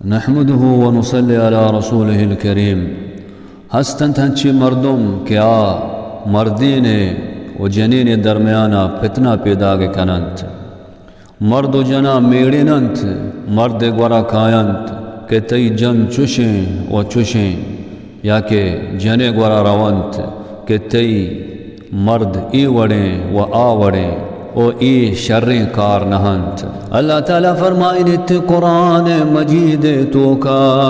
نحمده ونصلي على رسوله الكريم۔ ہست انت ہنچیں مردم کہ آ مردین ءُ جنین ءِ درمیان ءَ پتنہ پیداگ کن انت۔ مرد ءُ جناں میڑین انت، مرد ءِ گورا کاینت کہ تئی جن چشیں ءُ چشیں، یا کہ جن ءِ گورا رونت کہ تئی مرد اے وڑیں ءُ آ وڑیں ءُ اے شریں کار نہ انت۔ اللہ تعالیٰ فرمائنیت قرآن مجید ءِ توکا،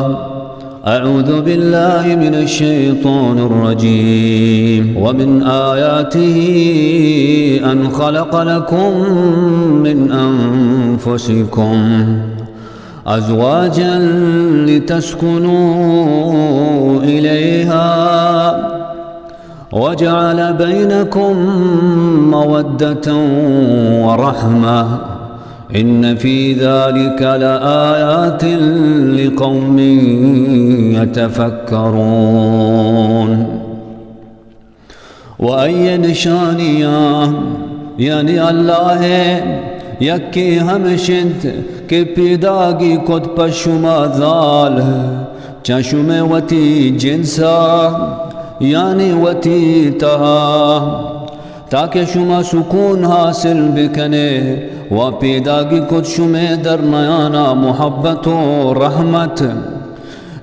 أعوذ بالله من الشيطان الرجيم، ومن آياته أن خلق لكم من أنفسكم أزواجا لتسكنوا إليها وجعل بينكم مودة ورحمة إن في ذلك لآيات لقوم يتفكرون۔ ءُ آئی ءِ نشانیاں، یعنی اللہ ءِ، یکے ہمش انت کہ پیداگی کت پہ شما زال چہ شمئے وتی جنسا، یعنی وتی تہا، تاکہ شما سکون حاصل بکنے، ءُ پیداگی کت شمئے درمیانا محبت ءُ رحمت۔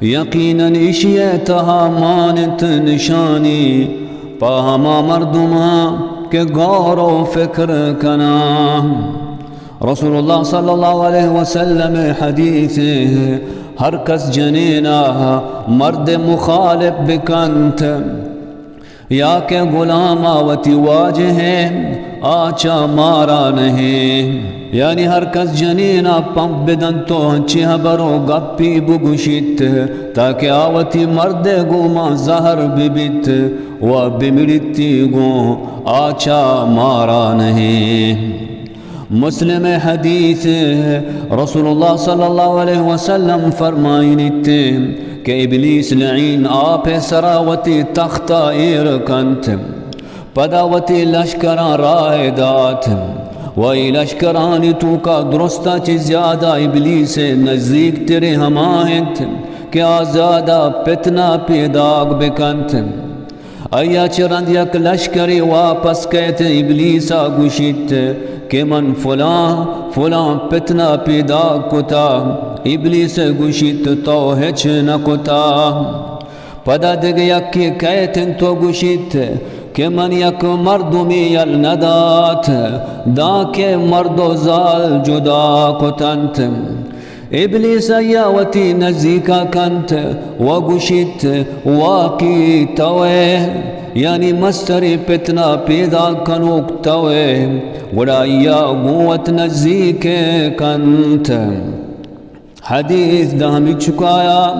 یقیناً ایشی ءِ تہا مان انت نشانی پہ ہما مردماں کہ غور ءُ فکر کناں۔ رسول اللہ صلی اللہ علیہ وسلم ءِ حدیث، ہر کس جنینا مرد مخالف بکنت، یا کہ غلام ءَ وتی واجہ ءِ، آ چہ مارا نہ ایں۔ یعنی ہر کس جنین ءَ پمپ بدنت ءُ انچیں ہبر ءُ گپی بگوشیت، تاکہ آ وتی مرد ءِ گوما زہر ببیت ءُ بمڑیتی گوں، آ چہ مارا نہ ایں۔ مسلم ءِ حدیث، رسول اللہ صلی اللہ علیہ وسلم فرمائنیت کہ ابلیس لعین آپ ءِ سرا وتی تخت ءَ ایر کنت، پدا وتی لشکراں راہ دات ءُ اے لشکرانی توکا درستاں چہ زیادہ ابلیس ءِ نزیک تریں ہما انت کہ آ زیادہ پتنہ پیداگ بکنت۔ آیا چہ رند یک لشکرے واپس کئیت، ابلیس ءَ گوشیت کہ من فلاں، فلاں پتنہ پیداگ کتا۔ ابلیس ءَ گوشیت تو ہچ نہ کتا۔ پدا دگہ یکے کئیت انت ءُ گوشیت کہ من یک مردمے یل نہ دات، دانکہ مرد ءُ زال جدا کتنت۔ ابلیس آیا وتی نزیکا کنت ءُ گوشیت، واقعی توئے، یعنی مستریں پتنہ پیداگ کنوک توئے۔ گڑا آیا گوں وت نزیک کنت۔ حدیث دہمی چکایا،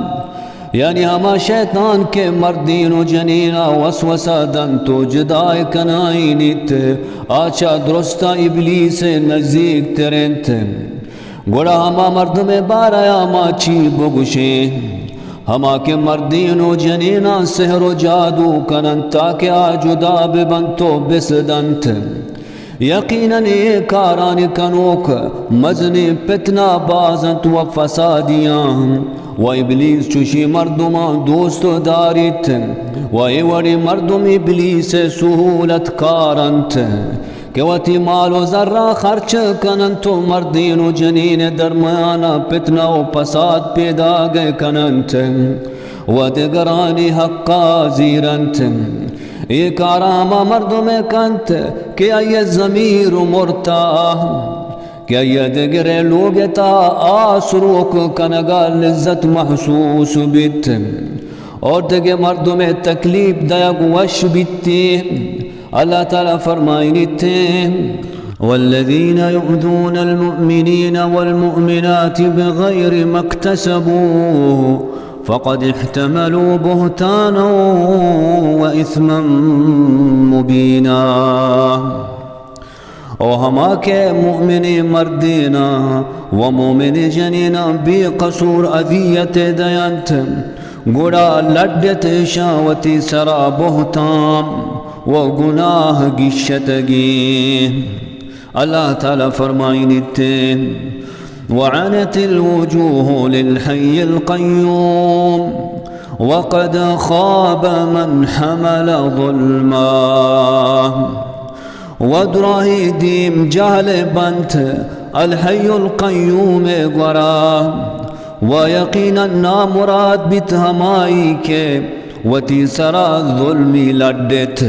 یعنی ہما شیطان کہ مردین ءُ جنینا وسوسہ دنت ءُ جدا کنائینیت، آ چہ درستاں ابلیس ءِ نزیک تر انت۔ گڑا ہما مردم ءِ بارہ ءَ ما چی بگوشیں؟ ہما کہ مردین ءُ جنیناں سحر ءُ جادو کننت تاکہ آ جدا ببنت ءُ بسدنت۔ یقیناً اے کارانی کنوک مزنیں پتنہ باز انت ءُ فسادیاں، ءُ ابلیس چوشیں مردماں دوست داریت، ءُ اے وڑیں مردم ابلیس ءِ سہولت کار انت۔ کہ وتی مال ءُ زراں خرچ کننت ءُ مردین ءُ جنین ءِ درمیان ءَ پتنہ ءُ پساد پیداگ کننت ءُ دگرانی حقا زیرنت۔ اے کار ہما مردم ءَ کنت کہ آئی ءِ ضمیر مرتا، کہ آئی ءَ دگرے لوگ ءِ تہا آس روک کنگا لذت محسوس بیت اور دگہ مردم ءَ تکلیف دئیگ وش بیتی۔ اللہ تعالیٰ فرمائنیت، والذين يؤذون المؤمنين والمؤمنات بغير ما اكتسبوا فقد احتملوا بهتانا وإثما مبينا۔ او ہما کہ مؤمنیں مردیناں ءُ مؤمنیں جنیناں بے قصور اذیت دینت، گڑا لڈت ایشاں وتی سرا بہتان ءُ گناہ گیشتگی۔ اللہ تعالیٰ فرمائنیت، وعنت الوجوه للحي القيوم وقد خاب من حمل ظلما۔ و دراہیں دیم جہل بنت الحی القیوم گورا، و یقیناً نامراد بیت ہمائی کہ وتی سرا ظلمی لڈت۔